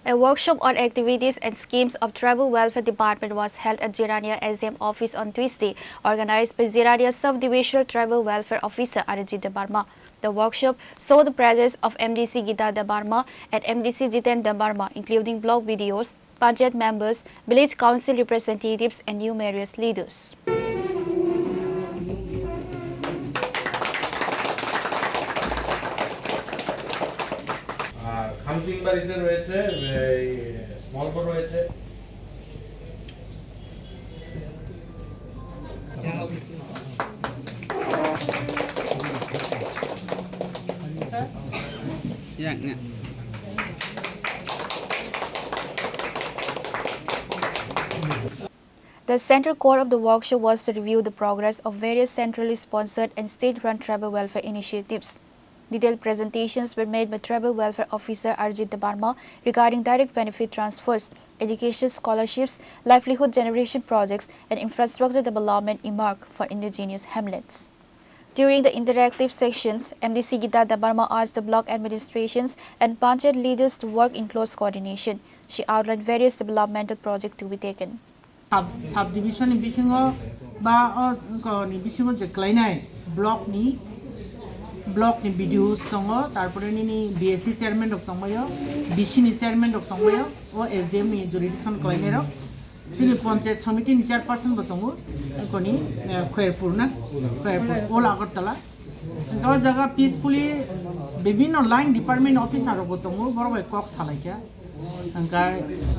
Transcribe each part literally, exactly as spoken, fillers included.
A workshop on activities and schemes of Tribal Welfare Department was held at Jirania S D M office on Tuesday, organized by Jirania Sub-Divisional Tribal Welfare Officer Arijit Debbarma. The workshop saw the presence of M D C Gita Debbarma and M D C Jiten Debbarma, including block B D Os, panchayat members, village council representatives, and numerous leaders. আর খামচিং বাড়িতে রয়েছে, এই স্মলকো রয়েছে। The center core of the workshop was to review the progress of various centrally sponsored and state-run tribal welfare initiatives. Detailed presentations were made by Tribal Welfare Officer Arjit Debbarma regarding direct benefit transfers, education scholarships, livelihood generation projects, and infrastructure development earmarked for indigenous hamlets. During the interactive sessions, M D C Gita Debbarma urged the block administrations and panchayat leaders to work in close coordination. She outlined various developmental projects to be taken. Sub-, subdivision ni bisingo ba o, ko ni bisingo je klainai block ni, block ni B D Os tongo, tarpore nini B S C chairman rok tongbaio, B C ni chairman rok tongbaio, o S D M ni jurisdiction klainai rok. Chini panchayat somiti ni chairperson bo tongo, koni, eh, Khairpur na, Khairpur, Old Agartala. Hingke o jaga peacefully bibinno line department officer rok bo tongo, borok bai kok salaikha. Hingke,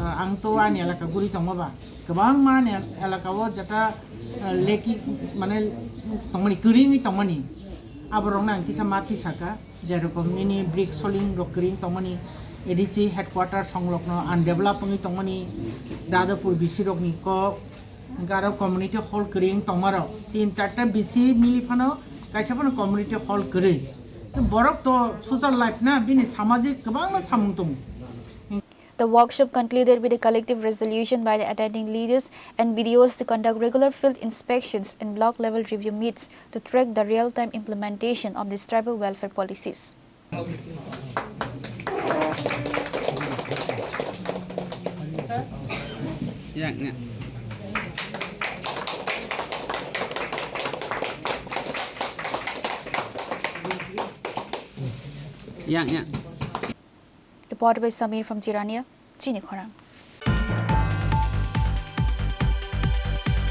ah, ang to ani elaka guri tongma ba, kwbangma ani elaka o jeta, ah, leki, mane, tongmani, kwrwngwi tongmani, aborokno ang kisa ma tisaka, jerokom nini brick soling rok kwrwng tongmani, A D C headquarter songlokno undevelop wngwi tongmani, Dadapur B C rokni kok, Hingke aro community hall kwrwi wng tongmarok tin charta B C mili phano kaisa phano community hall kwrwi. Borok to social life na, bini samajik kwbangma samung tongo. The workshop concluded with a collective resolution by the attending leaders and B D Os to conduct regular field inspections and block level review meets to track the real-time implementation of these tribal welfare policies. Yang, yang. Yang, yang. Report by Samir from Jirania, Chini Khorang.